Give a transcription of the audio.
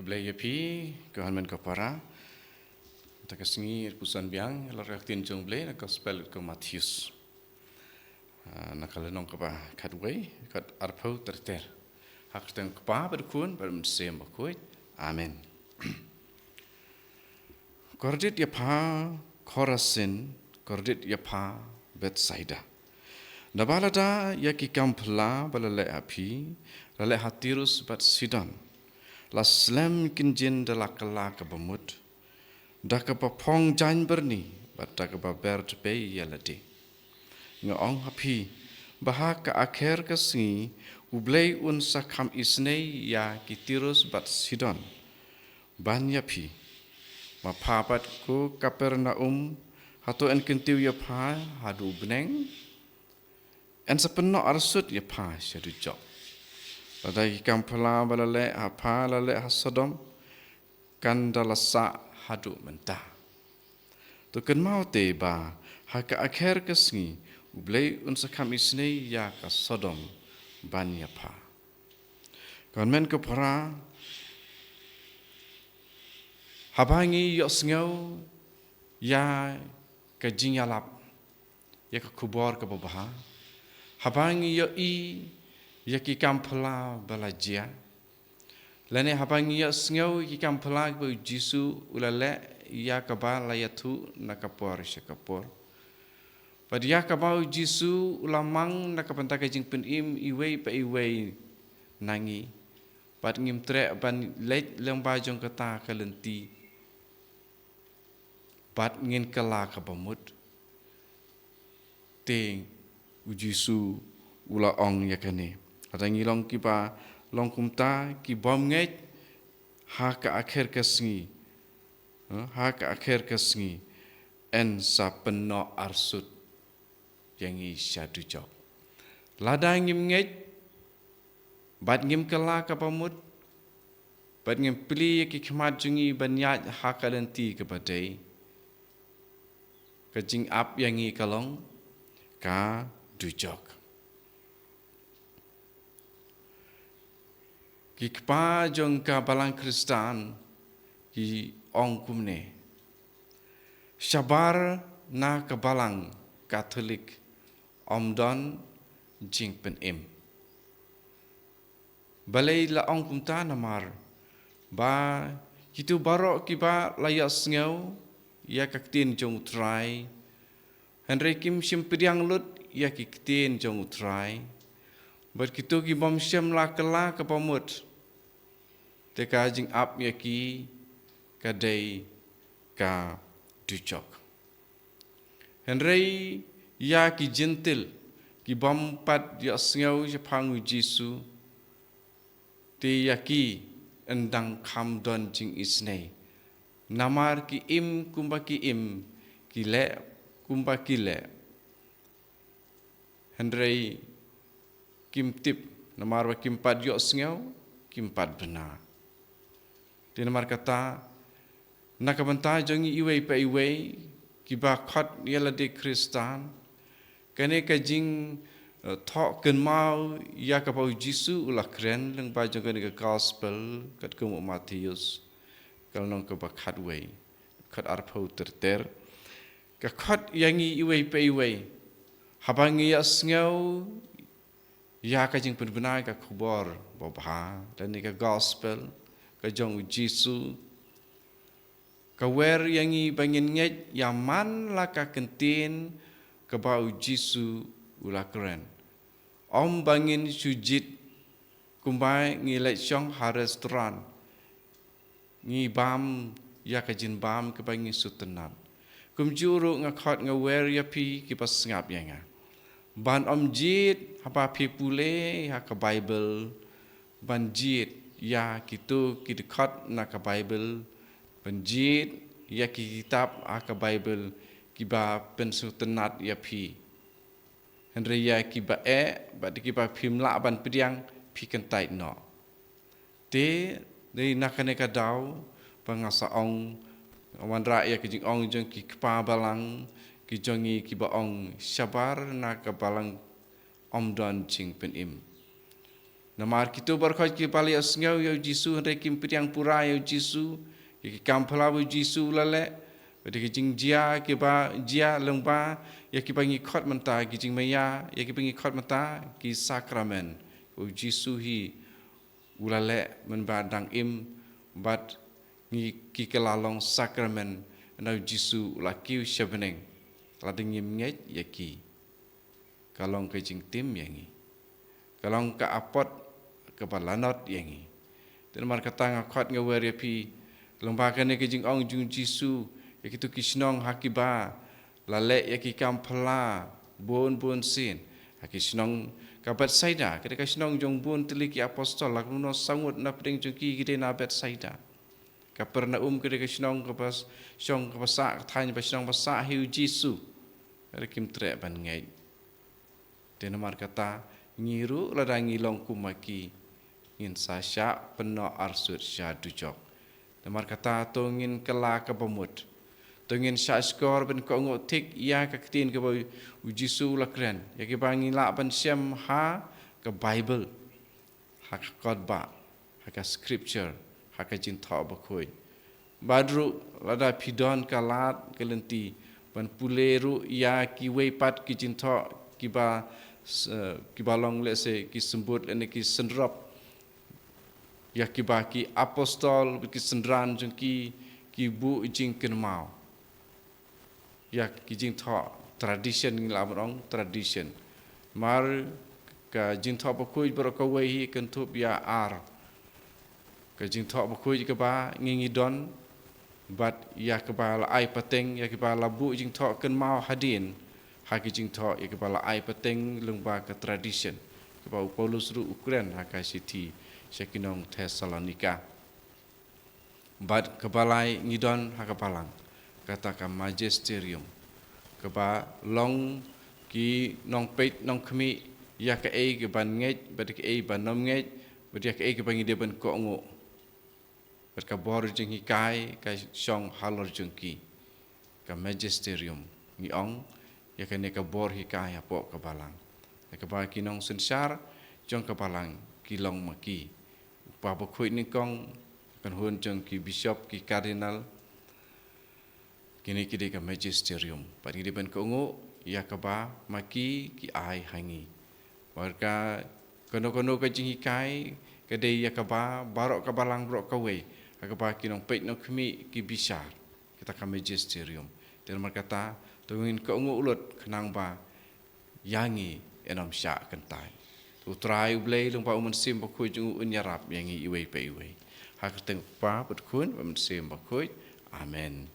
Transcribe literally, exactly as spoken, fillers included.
Blei ïa phi, ko hynmen ko para. Mynta ka sngi, puson biang, la ka ktien jong Blei, na Gospel ko Mathaios. Ah, na ka lynnong kaba khatwei, kat arphew ter ter. Ha ka kyrteng Kpa bad Khun, bad Mynsiem Bakhuid. Amen. Kordit ïa pha Korasin, kordit ïa pha Bethsaida. Naba lada ïa ki kam phylla ba la leh ha phi, la leh ha Tirus bad Sidon, la slem kynjin da la kylla kaba mut, da kaba phong jaiñ byrni, bad da kaba ber tbei ïa lade. Nga ong ha phi, ba ha ka akher ka sngi, U Blei un sa kham isynei ïa ki Tirus bad Sidon ban ïa phi. Ma pha pat ko Kapernaum, hato yn kyntiew ïa pha haduh bneng? Yn sa pynnoh arsut ïa pha sha dujok. Lada ki kam phylla ba la leh ha pha la leh ha Sodom, kan da la sah haduh mynta. To kynmaw te ba ha ka akher ka sngi, U Blei un sa kham isynei ïa ka Sodom ban ïa pha. Ko hynmen ko para, haba ngi ïohsngew ïa ka jingïalap, ïa ka khubor kaba bha, haba ngi ïohi ïa ki kam phylla ba la jia, lane haba ngi ïohsngew ïa ki kam phylla ba U Jisu u la leh, ïa kaba la ïathuh na ka por sha ka por, bad ïa kaba U Jisu u la mang na ka bynta ka jingpynim iwei pa iwei na ngi, bad ngim treh ban leit lyngba jong kata ka lynti, bad ngin kylla kaba mut. Te U Jisu u la ong ïa kane, lada ngi long kiba long kumta, ki bym ngeit, ha ka akher ka sngi, eh, ha ka akher ka sngi, yn sa pynnoh arsut ïa ngi sha dujok. Lada ngim ngeit, bad ngim kylla kaba mut, bad ngim plie ïa ki khmat jong ngi ban ïaid ha ka lynti kaba dei, ka jingap ïa ngi ka long ka dujok. Ki kpa jong ka balang Khristan ki ong kumne: Shabar na ka balang Katholik ym don jingpynim. Balei la ong kumta? Namar ba kito baroh kiba la ïohsngew ïa ka ktien jong U Trai, hynrei kim shym pdiang lut ïa ki ktien jong U Trai, bad kito ki bym shym la kylla kaba mut, te ka jingap ïa ki ka dei ka dujok. Hynrei ïa ki Jentil, ki bym pat ïohsngew shaphang U Jisu, te ïa ki yn dang kham don jingisynei. Namar ki im kumba ki im, ki leh kumba ki leh, hynrei kim tip, namar ba kim pat ïohsngew, kim pat bna. Te namar kata, na ka bynta jong ngi iwei pa iwei kiba khot ïa lade Khristan, kane ka jing, eh, thoh kynmaw ïa kaba U Jisu u la kren lyngba jong kane ka Gospel katkum u Mathaios, ka lynnong kaba khatwei, khat arphew ter ter, ka khot ïa ngi iwei pa iwei, haba ngi ïohsngew ïa ka jingpynbna ka khubor babha, lane ka Gospel ka jong U Jisu, ka wer ïa ngi ba ngin ngeit ïa man la ka kyntien kaba U Jisu u la kren. Ym ba ngin shu jied kumba ngi leit shong ha restaurant, ngi bam ïa ka jingbam kaba ngi sngewtynnat. Kumjuh ruh nga khot nga wer ïa phi kiba sngap ïa nga, ban ym jied haba phi pule ha ka Baibl, ban jied ïa kito ki dkhot na ka Baibl, ban jied ïa ki kitab ha ka Baibl kiba pynsngewtynnat ïa phi. Hynrei ïa kiba eh bad kiba phim lah ban pdiang, phi kyntait noh. Te dei na kane ka daw ba nga sa ong, wanrah ïa ka jingong jong ki kpa balang, ki jong ngi kiba ong shabar na ka balang ym don jingpynim. Namar kito baroh kiba la ïohsngew ïa u Jisu hynrei kim pdiang pura ïa u Jisu, ïa ki kam phylla ba u Jisu u la leh, bad ïa ki jingjia kiba jia lyngba ïa kiba ngi khot mynta ki jingmaïa, ïa kiba ngi khot mynta ki sakramen, ba u Jisu hi u la leh mynba dang im, bad ngi ki ka la long sakramen, ynda u Jisu u la kiew sha bneng. Lada ngim ngeit ïa ki, ka long ka jingtim ïa ngi, ka long ka apot kaba lanot ïa ngi. Te namar kata nga khot nga wer ïa phi lyngba kane ka jingong jong u Jisu, ïa kito ki shnong ha kiba la leh ïa ki kam phylla bun bun sien. Ha ki shnong, ka Bethsaida ka dei ka shnong jong bun tylli ki apostol, la kumno saw ngut na pdeng jong ki ki dei na Bethsaida. Kapernaum ka dei ka shnong kaba, shnong kaba sah, ka thaiñ ba shnong ba sah hi u Jisu. Hynrei kim treh ban ngeit. Te namar kata, ngi ruh lada ngi long kum ma ki, ngin sa shah pynnoh arsut sha dujok. Namar kata, to ngin kylla kaba mut. To ngin shah shkor ban kohnguh thik ïa ka ktien kaba u Jisu u la kren, ïa kiba ngi lah ban shem ha ka Baibl, ha ka kot ba, ha ka scripture, ha ka Jingthoh Bakhuid. Bad ruh lada phi don ka lad ka lynti ban pule ruh ïa kiwei pat ki jingthoh kiba, s-, kiba long lehse ki symbud lane ki synrop ïa kiba ki apostol bad ki synran jong ki ki buh jingkynmaw. Ïa ki jingthoh tradition, ngi lah ban ong tradition. Namar ka Jingthoh Bakhuid baroh kawei hi kynthup ïa ar. Ka Jingthoh Bakhuid kaba ngi ngi don, bad ïa kaba la ai pateng, ïa kaba la buh jingthoh kynmaw hadien ha ki jingthoh, ïa kaba la ai pateng lyngba ka tradition, kaba u Paulus ruh u kren ha ka shithi sha ki nong Thessalonika. Bad kaba lai ngi don ha ka Balang, kata ka magisterium, kaba long ki nongpeit nongkhmih ïa kaei kaban ngeit bad kaei ban ym ngeit, bad ïa kaei kaba ngi dei ban kohnguh. Bad ka bor jinghikai ka shong halor jong ki, ka magisterium, ngi ong, ïa kane ka bor hikai hapoh ka Balang, ïa kaba ki nongsynshar jong ka Balang ki long ma ki. U Kpa Bakhuid nyngkong, kynhun jong ki bishop, ki cardinal, kine ki dei ka magisterium. Bad ngi dei ban kohnguh ïa kaba ma ki ki ai ha ngi. Bad ka kano kano ka jinghikai ka dei ïa kaba baroh ka Balang baroh kawei, ha kaba ki nongpeit nongkhmih ki bishar. Kata ka magisterium. Te namar kata, to ngin kohnguh lut khnang ba ïa ngi yn ym shah kyntait. U Trai U Blei lyngba U Mynsiem Bakhuid jong u un ïarap ïa ngi iwei pa iwei. Ha ka kyrteng U Kpa bad U Khun bad U Mynsiem Bakhuid. Amen.